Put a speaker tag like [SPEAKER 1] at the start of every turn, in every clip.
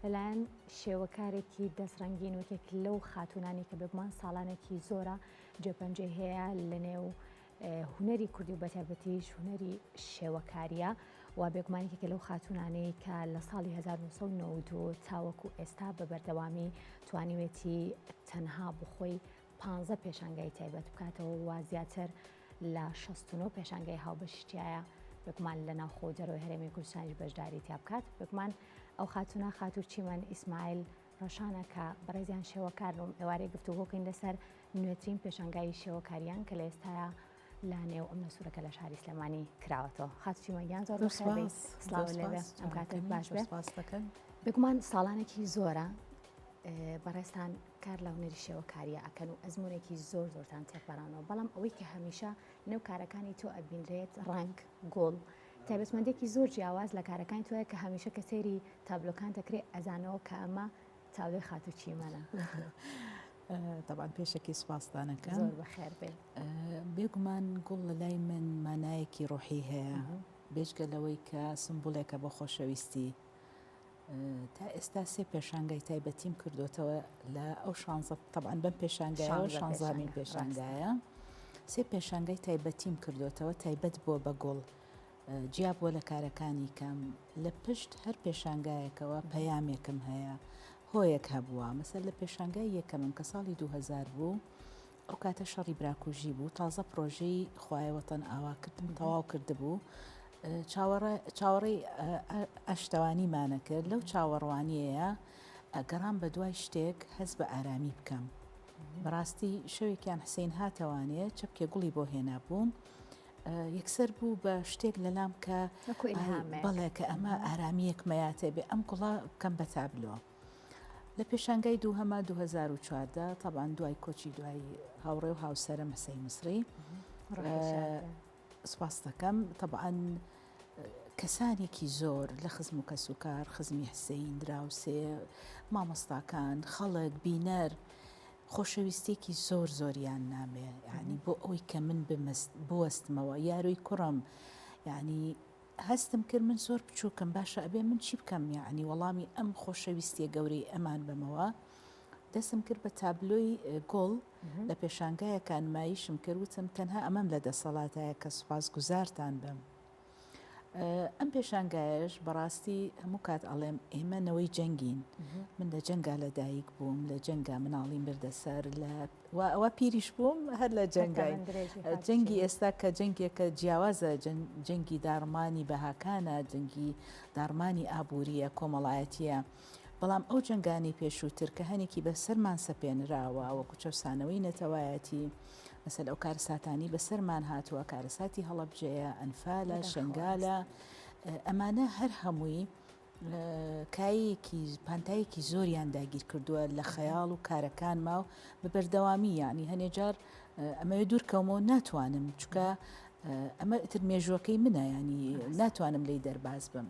[SPEAKER 1] لەلایەن شێوەکارێکی دەستڕەنگین و یەکێک لەو خاتوونانی کە بێگومان ساڵانێکی زۆرە جێپەنجەی هەیە لەنێو هونەری کوردی و بەتایبەتیش هونەری شێوەکاریە و بێگومان یەکێکە لەو خاتوونانەی کە لە ساڵی 1992 تاوەکو ئێستا بە بەردەوامی توانیوێتی تەنها بخۆی پانزە پێشانگای تایبەت بکاتەوە و زیاتر لە 69 پێشانگای هاوبەشی تایە بێگومان لە ناوخۆ و دەرەوەی هەرێمی کوردستانیش بەشداری تیا بکات بێگومان ئەو خاتوونە خاتوو چیمەن ئیسماعیل ڕەشانە کە بەڕێزیان شێوەکارن و ئێوارەی گفتوگۆکەین لەسەر نوێترین پێشانگای شێوەکاریان کە لە ئێستایا لە نێو ئەمنە سوورەکە لە شاری سلێمانی کراوەتەوە. خاتوو چیمەن گیان زۆر بەخێر بێیت. سڵاو لێبێ. ئەم کاتەت باش بێ. بێگومان ساڵانێکی زۆرە بەڕێزتان کار لە هونەری شێوەکاریە ئەکەن و ئەزمونێکی زۆر زۆرتان تێپەڕانەوە بەڵام ئەوەی کە هەمیشە نێو کارەکانی تۆ ئەبینرێت ڕەنگ گوڵ تایبەتمەندێکی زۆر جیاواز لە کارەکانی تۆیە کە هەمیشە کە سەیری تابلۆکان دەکرێت ئەزانەوە کە ئەمە تابلۆی خاتوو چیمەنە.
[SPEAKER 2] تەبعەن پێشەکی سوپاستانەکەم.
[SPEAKER 1] زۆر بەخێر بێی.
[SPEAKER 2] بێگومان گوڵ لە لای من مانایەکی ڕۆحی هەیە بێجگە لەوەی کە سمبولێکە بۆ خۆشەویستی. تا ئێستا سێ پێشانگای تایبەتیم کردوتەوە لە ئەو شانزە تەبعەن بەم پێشانگایەوە شانزامین پێشانگایە سێ پێشانگای تایبەتیم کردوتەوە تایبەت بووە بە گوڵ جیا بووە لە کارەکانی کەم لە پشت هەر پێشانگایەکەوە پەیامێکم هەیە هۆیەک هەبووە مەسەر لە پێشانگای یەکەمم کە ساڵی 2000 بوو ئەو کاتە شەڕی براکوژی بوو، تازە پرۆژەی خوایە وەتەن ئاوا کردم تەواو کردبوو، چاوەڕێی ئاشتەوانیمانە کرد، لەو چاوەڕوانیەیە گەڕام بە دوای شتێک هەست بە ئارامی بکەم. بەڕاستی شەوێکیان حسین هاتەوانێ چەپکێ گوڵی بۆ هێنابووم، یەکسەر بوو بە شتێک لەلام کە بەڵێ کە ئەمە ئارامیەکمەیاتێ بێ ئەم گوڵە بکەم بە تابلۆ. لە پێشانگای دووهەما 2014 تەبعەن دوای کۆچی دوای هاوڕێ و هاوسەرم حسەین مسری سپاس دەکەم تەبعەن کەسانێکی زۆر لە خزم و کەسوکار خزمی حسین دراوسێ مامۆستاکان خەڵک بینەر خۆشەویستێکی زۆر زۆریان نامێ یعنی بۆ ئەوەی کە من بوەستمەوە یاروی کوڕم یعنی هەستم کرد من زۆر بچووکم باشە ئەبێ من چی بکەم یەعنی وەڵامی ئەم خۆشەویستیە گەورەی ئەمان بەمەوە دەستم کرد بە تابلۆی گوڵ لە پێشانگایەکە نمایشم کرد وتم تەنها ئەمەم لە دەسەڵاتایە کە سوپاس گوزارتان بم ئەم پێشانگایەش بەڕاستی هەموو کات ئەڵێم ئێمە نەوەی جەنگین من لە جەنگا لە دایک بووم لە جەنگا مناڵیم بردە سەر لە و ئەوە پیریش بووم هەر لە جەنگاین. جەنگی ئێستا کە جەنگێکە جیاوازە، جەنگی داڕمانی بەهاکانە، جەنگی داڕمانی ئابوورییە، کۆمەڵایەتییە، بەڵام ئەو جەنگانەی پێشووتر کە هەنێکی بەسەرمان سەپێنراوە، وەکو چەوسانەوەی نەتەوایەتی، مەسەل ئەو کارەساتانەی بەسەرمان هاتووە، کارەساتی هەڵەبجەیە، ئەنفالە، شەنگالە، ئەمانە هەر هەمووی کایەیەکی پانتایەکی زۆریان داگیر کردووە لە خەیاڵ و کارەکانما و بە بەردەوامی یعنی هەنێ جار ئەمەوێ دوور کەومەوە ناتوانم چکە ئەمە ئیتر مێژوەکەی منە ینی ناتوانم لی دەرباز بم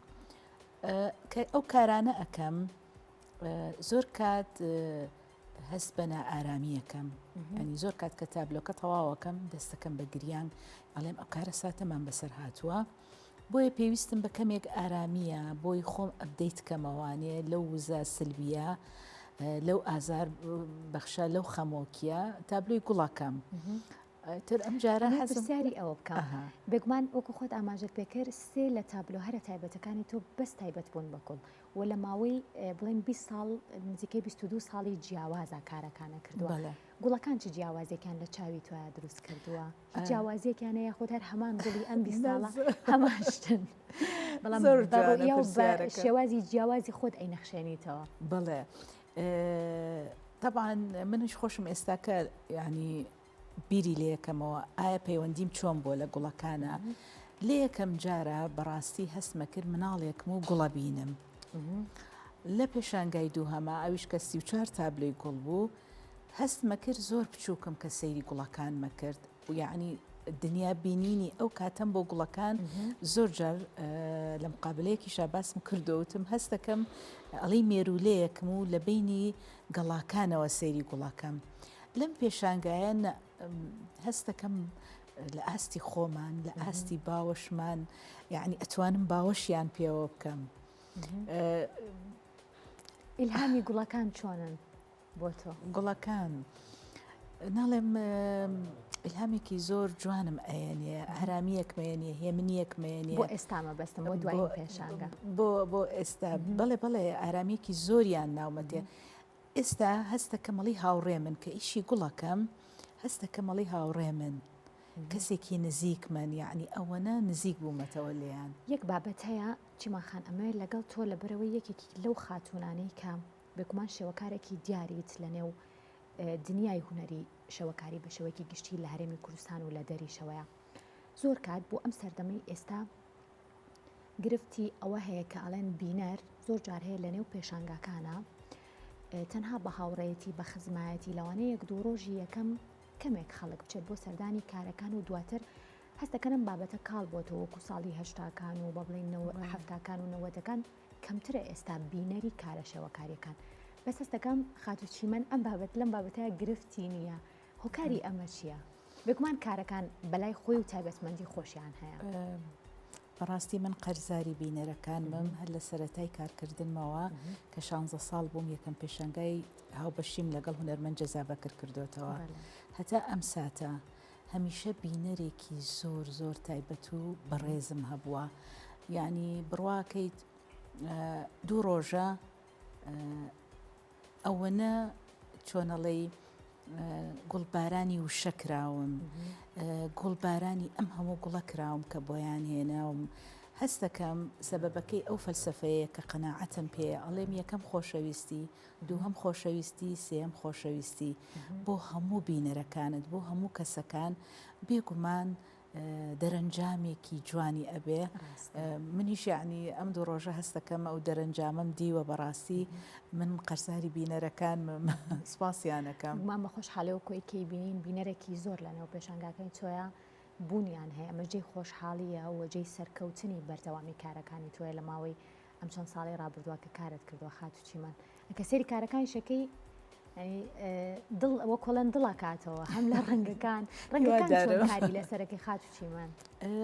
[SPEAKER 2] کە ئەو کارانە ئەەکەم زۆر کات هەست بە نائارامییەکەم ئەنی زۆر کات کە تابلۆکە تەواوەکەم دەستەکەم بە گریان ئەڵێم ئەو کارە ساتەمان بەسەر هاتووە بۆیە پێویستم بە کەمێک ئارامییە بۆی خۆم ئەبدەیت کەمەوانێ لەو وزە سلبیە لەو ئازار بەخشە لەو خەمۆکیە تابلۆی گوڵەکەم تر ئەم جارە
[SPEAKER 1] پرسیاری ئەوە بکەم بێگومان وەکو خۆت ئاماژەت پێکرد سێ لە تابلۆ هەرە تایبەتەکانی تۆ بەس تایبەت بوون بە گوڵ و لە ماوەی بڵێن 20 ساڵ نزیکەی 22 ساڵی جیاوازە کارەکانە کردووە گوڵەکان چ جیاوازێکیان لە چاوی تۆیا دروست کردووە هیچ جیاوازیەکیان هەیە یاخود هەر هەمان گوڵی ئەم 20 ساڵە هەمان شتن بەڵام
[SPEAKER 2] زۆر
[SPEAKER 1] بە
[SPEAKER 2] جوانە
[SPEAKER 1] ڕوئیا و بە
[SPEAKER 2] پرسیارەکە.
[SPEAKER 1] شێوازی جیاوازی خۆت ئەینەخشێنیتەوە.
[SPEAKER 2] بەڵێ تەبعەن منیش خۆشم ئێستاکە یانی بیری لێکەمەوە ئایا پەیوەندیم چۆن بووە لە گوڵەکانە لە یەکەم جارە بەڕاستی هەستمە کرد مناڵێکم و گوڵە بینم لە پێشانگای دووهەما ئەویش کە 34 تابلۆی گوڵ بوو هەستمە کرد زۆر بچووکم کە سەیری گوڵەکانمە کرد و یعنی دنیا بینینی ئەو کاتەم بۆ گوڵەکان زۆر جار لە مقابلەیەکیشا باسم کردوتم هەستەکەم ئەڵی مێرولەیەکم و لە بینی گەڵاکانەوە سەیری گوڵەکەم لەم پێشانگایە هەستەکەم لە ئاستی خۆمان لە ئاستی باوەشمان یعنی ئەتوانم باوەشیان پێوە بکەم.
[SPEAKER 1] ئیلهامی گوڵەکان چۆنن بۆ تۆ؟
[SPEAKER 2] گوڵەکان ناڵێم ئیلهامێکی زۆر جوانم ئەیەنێ هەرامیەکمەیەنێ هێمنیەکمەیەنێ
[SPEAKER 1] بۆ ئێستا مەبەستم بۆ دوای پێشانگە
[SPEAKER 2] بۆ بۆ ئێستا بەڵێ بەڵێ ئارامیەکی زۆریان ناومەتێ ئێستا هەستە کەمەڵی هاوڕێ من کە ئیشی گوڵەکەم هەستە کەمەڵی هاوڕێ من کەسێکی نزیک من یعنی ئەوەنە نزیک بوومەتەوە لێیان.
[SPEAKER 1] یەک بابەت هەیە چیمان خان ئەمەوێت لەگەڵ تۆ لەبەرئەوەی یەکێکی لەو خاتوونانەی کە بێگومان شێوەکارێکی دیاریت لەنێو دنیای هونەری شێوەکاری بە شێوەیەکی گشتی لە هەرێمی کوردستان و لە دەریشەوەیە زۆر کات بۆ ئەم سەردەمەی ئێستا گرفتی ئەوە هەیە کە ئەڵێن بینەر زۆر جار هەیە لە نێو پێشانگاکانە تەنها بە هاوڕێیەتی بە خزمایەتی لەوانەیە یەک دوو ڕۆژی یەکەم کەمێک خەڵک بچێت بۆ سەردانی کارەکان و دواتر هەستەکەن ئەم بابەتە کاڵ بۆتەوە وەکو ساڵی هەشتاکان و بە بڵێین حەفتاکان و نەوەدەکان کەمترە ئێستا بینەری کارە شێوەکاریەکان بەس هەستەکەم خاتوو چیمەن ئەم بابەت لەم بابەتە گرفتی نییە هۆکاری ئەمە چییە؟ بێگومان کارەکان بەلای خۆی و تایبەتمەندی خۆشیان هەیە.
[SPEAKER 2] بەڕاستی من قەرزاری بینەرەکانمم هەر لە سەرەتای کارکردنمەوە کە شانزە ساڵ بووم یەکەم پێشانگای هاوبەشیم لەگەڵ هونەرمەند جەزا بەکر کردۆتەوە هەتا ئەم ساتە هەمیشە بینەرێکی زۆر زۆر تایبەت و بەڕێزم هەبووە یعنی بڕواکەیت دوو ڕۆژە ئەوەنە چۆنەڵێی گوڵبارانی وشە کراوم گوڵبارانی ئەم هەموو گوڵە کراوم کە بۆیان هێناوم هەستەکەم سەبەبەکەی ئەو فەلسەفەیە کە قەناعەتم پێیە ئەڵێم یەکەم خۆشەویستی دووهەم خۆشەویستی سێیەم خۆشەویستی بۆ هەموو بینەرەکانت بۆ هەموو کەسەکان بێگومان دەرەنجامێکی جوانی ئەبێ منیش یعنی ئەم دوو ڕۆژە هەستەکەم ئەو دەرەنجامەم دیوە بەڕاستی من قەرزاری بینەرەکانمم سپاسیانەکەم.
[SPEAKER 1] گومان بە خۆشحاڵیەوە کۆی کەی بینین بینەرێکی زۆر لە نێو پێشانگاکەی تۆیا بوونیان هەیە ئەمە جێی خۆشحاڵیە و جێی سەرکەوتنی بەردەوامی کارەکانی تۆیە لە ماوەی ئەم چەند ساڵەی ڕابردووە کە کارت کردووە خاتوو چیمەن کە سەیری کارەکانی شەکەی دڵ وە کۆڵێن دڵەکاتەوە هەم لە ڕەنگەکان ڕەنگەکان کاری لەسەرەکەی خاتوو چیمەن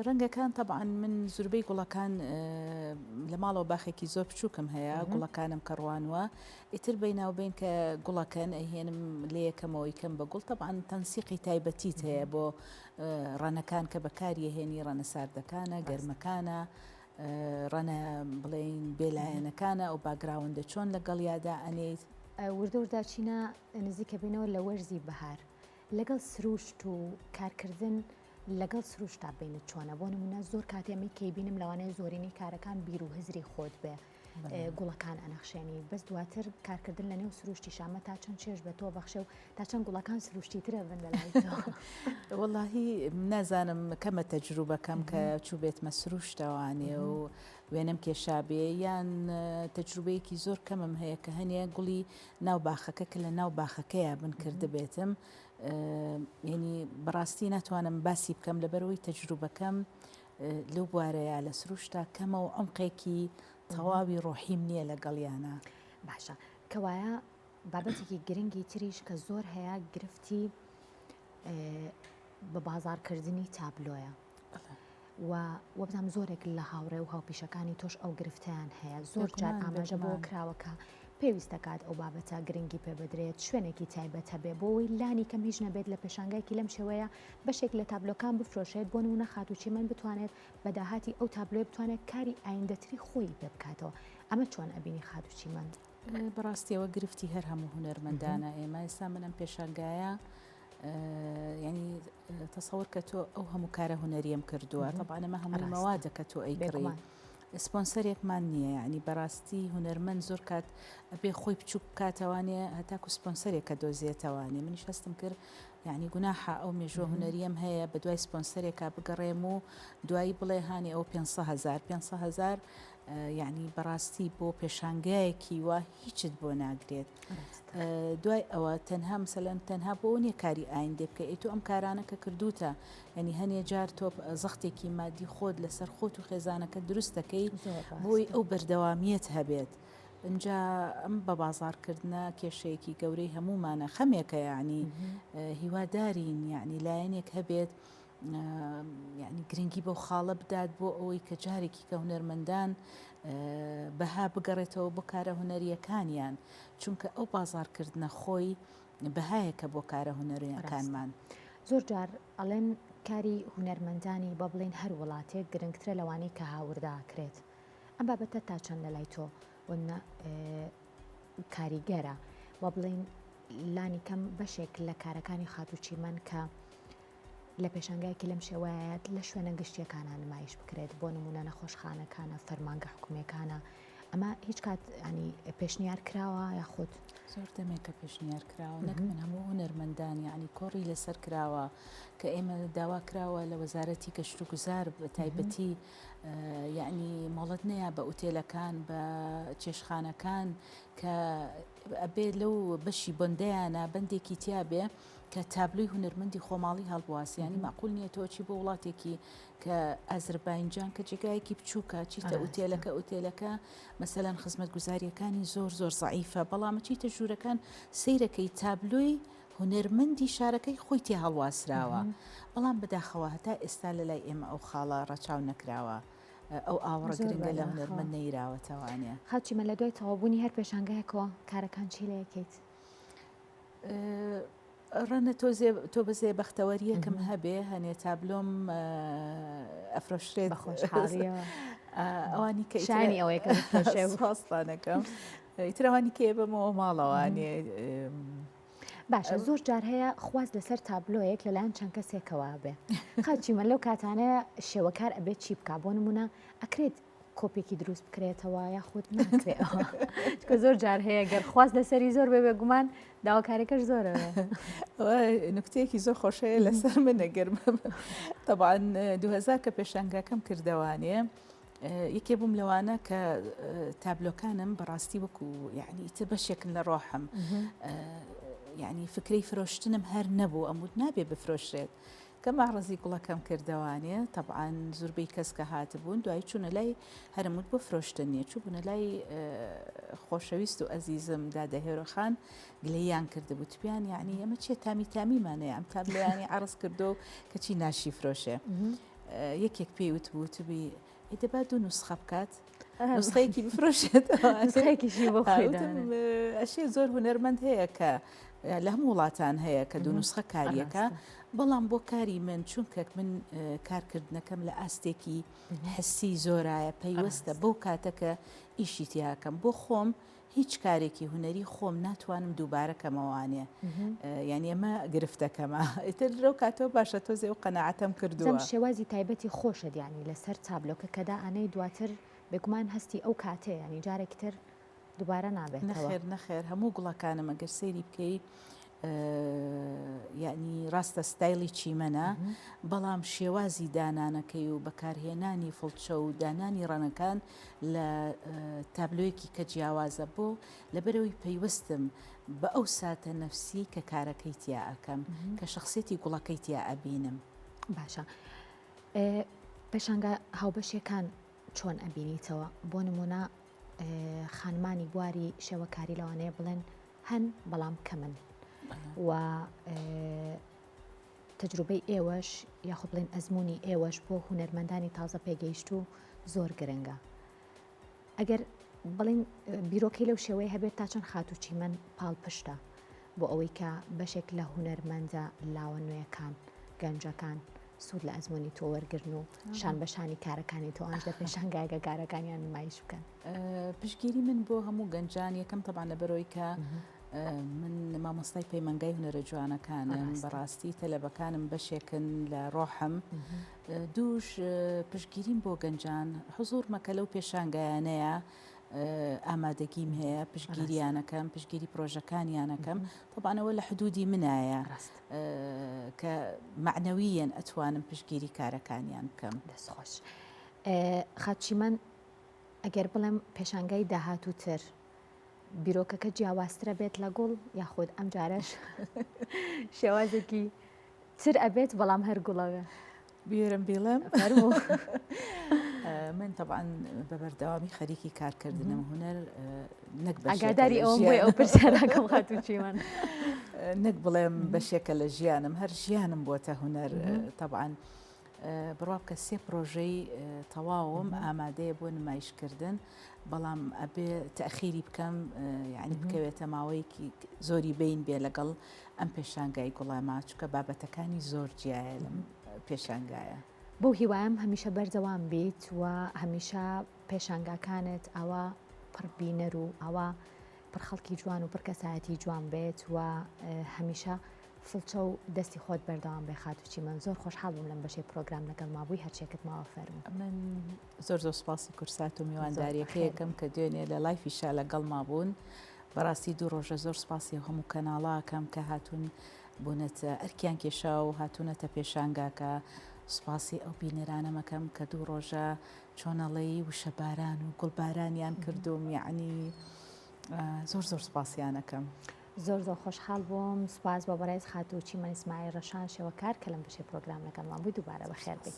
[SPEAKER 2] ڕەنگەکان تەبعەن من زوربەی گوڵەکان لە ماڵەوە باخێکی زۆر بچووکم هەیە گوڵەکانم کە ڕوانوە ئیتر بەیناوبین کە گوڵەکەن ئەهێنم لەیەکەمەوەی کەم بە گوڵ تەبعەن تەنسیقی تایبەتیت هەیە بۆ ڕەنەکان کە بەکاریەهێنی ڕەنە ساردەکانە گەرمەکانە ڕەنە بڵێین بێلایەنەکانە ئەو background ە چۆن لەگەڵیا دائەنێیت.
[SPEAKER 1] وردە وردە چینە نزیکەبینەوە لە وەرزی بەهار لەگەڵ سروشت و کارکردن لەگەڵ سروشتا بینت چۆنە بۆ نمونە زۆر کاتێ من کەیبینم لەوانەیە زۆرینەی کارەکان بیر و هزری خۆت بێ گوڵەکان ئەنەخشێنی بەس دواتر کارکردن لە نێو سروشتی شامە تا چەند چێژ بە تۆ بەخشێ و تا چەند گوڵەکان سروشتی ترە بن لەلای تۆ
[SPEAKER 2] وەڵاهی نازانم کەمە تەجروبەکەم کە چووبێتمە سروشتەوانێ و وێنەم کێشابێ یان تەجروبەیەکی زۆر کەمم هەیە کە هەنێ گوڵی ناو باخەکە کە لە ناو باخەکەیا بن کردبێتم یعنی بەڕاستی ناتوانم باسی بکەم لەبەرەوەی تەجروبەکەم لەو بوارەیە لە سروشتا کەمە و عمقێکی تەواوی ڕۆحیم نییە لەگەڵیانە.
[SPEAKER 1] باشە کەوایە بابەتێکی گرنگی تریش کە زۆر هەیە گرفتی بە بازاڕکردنی تابلۆیە و وەبزانم زۆرێک لە هاوڕێ و هاوپیشەکانی تۆش ئەو گرفتیان هەیە زۆر جار ئاماژە بۆ کراوە کە پێویست دەکات ئەو بابەتە گرنگی پێ بدرێت شوێنێکی تایبەت هەبێ بۆ ئەوەی لانی کەم هیچ نەبێت لە پێشانگایەکی لەم شێوەیە بەشێک لە تابلۆکان بفرۆشێت بۆ نمونە خاتوو چیمەن بتوانێت بە داهاتی ئەو تابلۆیە بتوانێت کاری ئایندەتری خۆی پێ بکاتەوە ئەمە چۆن ئەبینی خاتوو چیمەن؟
[SPEAKER 2] بەڕاستی ئەوە گرفتی هەر هەموو هونەرمەندانە ئێمە ئێستا من ئەم پێشانگایە ینی تەسەور کە تۆ ئەو هەموو کارە هونەریەم کردووە تەبعەن ئەمە هەمووی مەوادە کە تۆ ئەیکڕی سپۆنسەرێکمان نییە یعنی بەڕاستی هونەرمەند زۆر کات ئەبێ خۆی بچوک بکاتەوانێ هەتاکو سپۆنسەرێک کە دۆزێتەوانێ منیش هەستم کرد یعنی گوناحە ئەو مێژوە هونەریەم هەیە بە دوای سپۆنسەرێکا بگەڕێم و دوایی بڵێ هانی ئەو 500 هزار 500 هزار یعنی بەڕاستی بۆ پێشانگایەکی وا هیچت بۆ ناگرێت دوای ئەوە تەنها مسەلەن تەنها بۆ نیە کاری ئایندێ بکە ئەی تۆ ئەم کارانە کە کردوتە یعنی هەنێ جار تۆ زەختێکی مادی خۆت لەسەر خۆت و خێزانەکە دروست دەکەی بۆی ئەو بەردەوامیت هەبێت ئینجا ئەم بە بازاڕکردنە کێشەیەکی گەورەی هەموومانە خەمێکە یعنی هیوادارین یعنی لایەنێک هەبێت. یعنی گرنگی بەو خاڵە بدات بۆ ئەوەی کە جارێکی کە هونەرمەندان بەها بگەڕێتەوە بۆ کارە هونەریەکانیان چونکە ئەو بازارکردنە خۆی بەهایەکە بۆ کارە هونەریەکانمان.
[SPEAKER 1] زۆر جار ئەڵێن کاری هونەرمەندانی با بڵێین هەر وڵاتێک گرنگترە لەوانەی کە هاوردە ئەکرێت ئەم بابەتە تا چەند لەلای تۆ بۆ نمونە کاریگەرە با بڵێین لانی کەم بەشێک لە کارەکانی خاتوو چیمەن کە لە پێشانگایەکی لەم شێوەیە لە شوێنە گشتیەکانە نمایش بکرێت بۆ نمونە نەخۆشخانەکانە فەرمانگە حکومیەکانە ئەمە هیچ کات ینی پێشنیار کراوە یاخود
[SPEAKER 2] زۆر دەمێکە پێشنیار کراوە نەک من هەموو هونەرمەندان یعنی کۆڕی لەسەر کراوە کە ئێمە داوا کراوە لە وەزارەتی گەشت و گوزار بە تایبەتی یعنی مۆڵەت نەیە بە ئوتێلەکان بە چێشخانەکان کە ئەبێ لەو بەشی بەندەیانە بەندێکی تیابێ کە تابلۆی هونەرمەندی خۆماڵی هەڵبواسی ینی ماقول نییە تۆ چی بۆ وڵاتێکی کە ئازرباینجان کە جێگایەکی بچووکە چیتە ئوتێلەکە ئوتێلەکە مەسەلەن خزمەتگوزاریەکانی زۆر زۆر زەعیفە بەڵام چیتە ژوورەکان سەیرەکەی تابلۆی هونەرمەندی شارەکەی خۆی تێ هەڵواسراوە بەڵام بەداخەوە هەتا ئێستا لە لای ئێمە ئەو خاڵە ڕەچاو نەکراوە ئەو ئاوڕە گرنگە لە هونەرمەند نەیراوەتەوانێ.
[SPEAKER 1] خاچی من لە دوای تەواوبوونی هەر پێشانگایەکەوە کارەکان چی لە یەکەیت؟
[SPEAKER 2] ڕەنە تۆزێ تۆ بەزێ بەختەوەریەکم هەبێ هەنێ تابلۆم ئەفرۆشرێت
[SPEAKER 1] بەخۆشحاڵیەوە
[SPEAKER 2] ئەوانی کە
[SPEAKER 1] شانی ئەوەیە کە
[SPEAKER 2] سپاستانەکەم ئیتر ئەوانی کێ بەمەوە ماڵەوانێ
[SPEAKER 1] باشە زۆر جار هەیە خواست لەسەر تابلۆیەک لەلایەن چەند کەسێکەوە بێ خاچی من لەو کاتانەیە شێوەکار ئەبێت چی بک بۆ نمونە ئەکرێت کۆپێکی دروست بکرێتەوە یاخود ناکرێتەوە چکە زۆر جار هەیە گەر خواست لەسەری زۆر بێ بێگومان داواکارەکەش زۆرە
[SPEAKER 2] نکتەیەکی زۆر خۆشەیە لەسەر من نەگەر طبعا 2000 کە پێشانگاکەم کردەوانێ یەکێ بووم لەوانە کە تابلۆکانم بەڕاستی وەکو یعنی ئیتر بەشێکن لە ڕۆحم یعنی فکرەی فرۆشتنم هەر نەبوو ئەموت نابێ بفرۆشرێت کە مەعڕەزی گوڵەکەم کردەوانێ تەبعەن زوربەی کەس کە هاتبوون دوایی چوونە لای هەرم وت بۆ فرۆشتن نییە چووبوونە لای خۆشەویست و ئەزیزم دادە هێرۆخان گلەییان کردبوو تپیان یعنی ئەمە چیە تامی تامیمانەیە ئەم تابلۆیانی عەڕز کردو کەچی ناشی فرۆشێ یەکێک پێی وتبوو وتبی ئێ دەبا دوو نوسخە بکات نوسخەیەکی بفرۆشێتەوە
[SPEAKER 1] نوسخەیەکیشی بۆ خۆی دانێ.
[SPEAKER 2] ئەشێ زۆر هونەرمەند هەیە کە لە هەموو وڵاتان هەیە کە دوو نوسخە کاریەکە بەڵام بۆ کاری من چونکە من کارکردنەکەم لە ئاستێکی حسی زۆرایە پەیوەستە بەو کاتە کە ئیشی تیاکەم بۆ خۆم هیچ کارێکی هونەری خۆم ناتوانم دووبارە کەمەوانێ یعنی ئەمە گرفتەکەمە ئیتر لەو کاتەوە باشە تۆزێ و قەناعەتەم کردووە
[SPEAKER 1] شێوازی تایبەتی خۆشە دیانی لەسەر تابلۆکە کەدا ئەنەی دواتر بێگومان هەستی ئەو کاتەیە ینی جارێکی تر دووبارە نابێتەوە.
[SPEAKER 2] نەخێر نەخێر هەموو گوڵەکانم ئەگەر سەیری بکەی یعنی ڕاستە ستایلی چیمەنە بەڵام شێوازی دانانەکەی و بەکارهێنانی فڵچە و دانانی ڕەنەکان لە تابلۆیەکی کە جیاوازە بۆ لەبەرەوەی پەیوەستم بە ئەو ساتە نەفسی کە کارەکەی تیا ئەکەم کە شخصێتی گوڵەکەی تیا ئەبینم.
[SPEAKER 1] باشە پێشانگا هاوبەشەکان چۆن ئەبینیتەوە بۆ نمونە خانمانی بواری شێوەکاری لەوانەیە بڵێن هەن بەڵام کەمن و تەجروبەی ئێوەش یاخود بڵێن ئەزمموی ئێوەش بۆ هونەرمەندانی تازە پێگەیشتوو زۆر گرنگە ئەگەر بڵین بیرۆکەی لەو شێوەیە هەبێت تا چەند خاتوو چیمەن پاڵپشتە بۆ ئەوەی کە بەشێک لە هونەرمەندە لاوە نوێیەکان، گەنجەکان سوود لە ئەزموونی تۆ وەرگرن و شان بە شانی کارەکانی تۆ ئەوانش لە پێشانگایەکە کارەکانیان نمایش بکەن.
[SPEAKER 2] پشتگیری من بۆ هەموو گەنجان یەکەم تەبعەن لەبەرئەوەی کە من مامۆستای پەیمانگای هونەرە جوانەکانم بەڕاستی تەلەبەکانم بەشێکن لە ڕۆحم دووش پشتگیریم بۆ گەنجان حزوورمە کە لەو پێشانگایانەیە ئامادەگیم هەیە پشتگیریانەکەم پشتگیری پرۆژەکانیانەکەم طبعاً ئەوە لە حدودی منایە کە مەعنەویەن ئەتوانم پشتگیری کارەکانیان بکەم.
[SPEAKER 1] دەست خۆش. خاتوو چیمەن ئەگەر بڵێم پێشانگای داهاتووتر بیرۆکەکە جیاوازترە بێت لە گوڵ یاخود ئەم جارەش شێوازێکی تر ئەبێت بەڵام هەر گوڵەوێ
[SPEAKER 2] بیرم بیڵێم. من تەبعەن بە بەردەوامی خەریکی کارکردنم هونەر نەک
[SPEAKER 1] ئاگاداری ئەوم بۆی ئەو پرسیارەکەم خاتوو چیمەن
[SPEAKER 2] نەک بڵێم بەشێکە لە ژیانم هەر ژیانم بۆتە هونەر تەبعەن بڕوا بکە سێ پرۆژەی تەواوم ئامادەیە بۆ نمایشکردن بەڵام ئەبێ تەخیری بکەم یعنی بکەوێتە ماوەیەکی زۆری بین بێ لەگەڵ ئەم پێشانگای گوڵەما چکە بابەتەکانی زۆر جیایە لەم پێشانگایە.
[SPEAKER 1] بەو هیوایەم هەمیشە بەردەوام بیت و هەمیشە پێشانگاکانت ئاوا پڕ بینەر و ئاوا پڕ خەڵکی جوان و پڕ کەسایەتی جوان بێت و هەمیشە فڵچە و دەستی خۆت بەردەوام بێ خاتوو چیمەن زۆر خۆشحاڵ بووم لەم بەشەی پرۆگرام لەگەڵ مابووی هەرچێکت ماوە فەرموو.
[SPEAKER 2] من زۆر زۆر سوپاسی کورسات و میوانداریەکەیەکەم کە دوێنێ لە لایفیشا لەگەڵما بوون بەڕاستی دوو ڕۆژە زۆر سوپاسی هەموو کەناڵاکەم کە هاتوون بوونەتە ئەرکیان کێشا و هاتوونەتە پێشانگاکە سوپاسی ئەو بینەرانەم ئەکەم کە دوو ڕۆژە چۆنەڵێی وشە باران و گوڵ بارانیان کردووم یەعنی زۆر زۆر سوپاسیان ئەکەم.
[SPEAKER 1] زۆر زۆر خۆشحاڵ بووم سوپاس بۆ بەڕێز خاتوو چیمەن ئیسماعیل ڕەشان شێوەکار کە لەم بەشەی پرۆگرام لەگەڵمان بووی دووبارە بەخێر بێی.